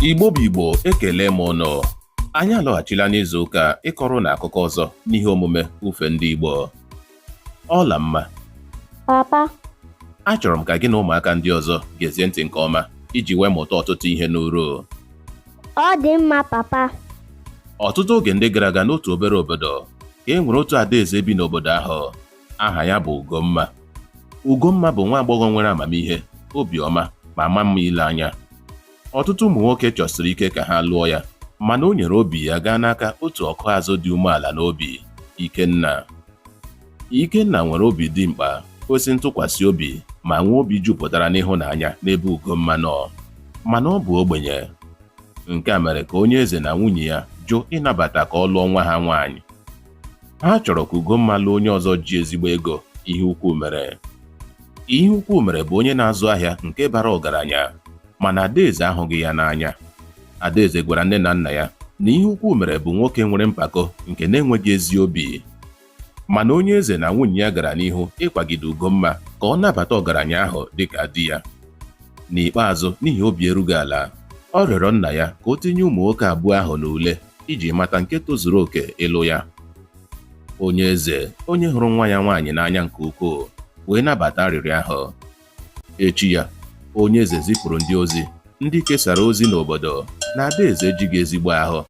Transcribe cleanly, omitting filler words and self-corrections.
Igbo bụ Igbo, ekele m ụnụ. Anyị alọghachila n'izu ụka ịkọrọ na akụkọ ọzọ n'ihe omume Ufe Ndị Igbo. Ọlamma. Papa. Achọrọ m ka gị na ụmụaka ndị ọzọ gezie ntị nke ọma iji wee mụta ọtụtụ ihe n'uru. Ọ dị mma, papa. Ọtụtụ oge ndị gara aga, n'otu obere obodo ka e nwere otu adaeze bi n'obodo ahụ. Aha ya bụ Ugomma. Ugomma bụ nwa agbọghọ nwere amamihe, obiọma ma maa mma ile anya. Ọtụtụ ụmụ nwoke chọsiri ike ka ha lụọ ya, mana o nyere obi ya gaa n'aka otu ọkụ azụ dị umeala n'obi, Ikenna. Ikenna nwere obi dimkpa, kwesị ntụkwasị obi ma nwee obi jupụtara n'ịhụnanya n'ebe Ugomma nọ, mana ọ bụ ogbenye. Nke a mere ka onye eze na nwunye ya jụ ịnabata ka ọ lụọ nwa ha nwaanyị. Ha chọrọ ka Ugomma lụọ onye ọzọ ji ezigbo ego. Ihe ukwu mere. Ihe ukwu mere bụ onye na-azụ ahịa nke bara ọgaranya, mana Adaeze ahụghị ya n'anya. Adaeze gwara nne na nna ya na ihe ukwu mere bụ nwoke nwere mpako nke na-enweghị ezi obi. Mana onye eze na nwunye ya gara n'ihu ịkwagide Ugomma ka ọ nabata ọgaranya ahụ dịka di ya. N'ikpeazụ, n'ihi obi erughị ala, ọ rịọrọ nna ya ka o tinye ụmụ nwoke abụọ ahụ n'ule iji mata nke tozuru oke ịlụ ya. Onye eze, onye hụrụ nwa ya nwaanyị n'anya nke ukwuu, wee nabata arịrịọ ahụ. Echi ya, onye eze zipụrụ ndị ozi ndị kesara ozi n'obodo na adaeze ejighị ezigbo ahụ.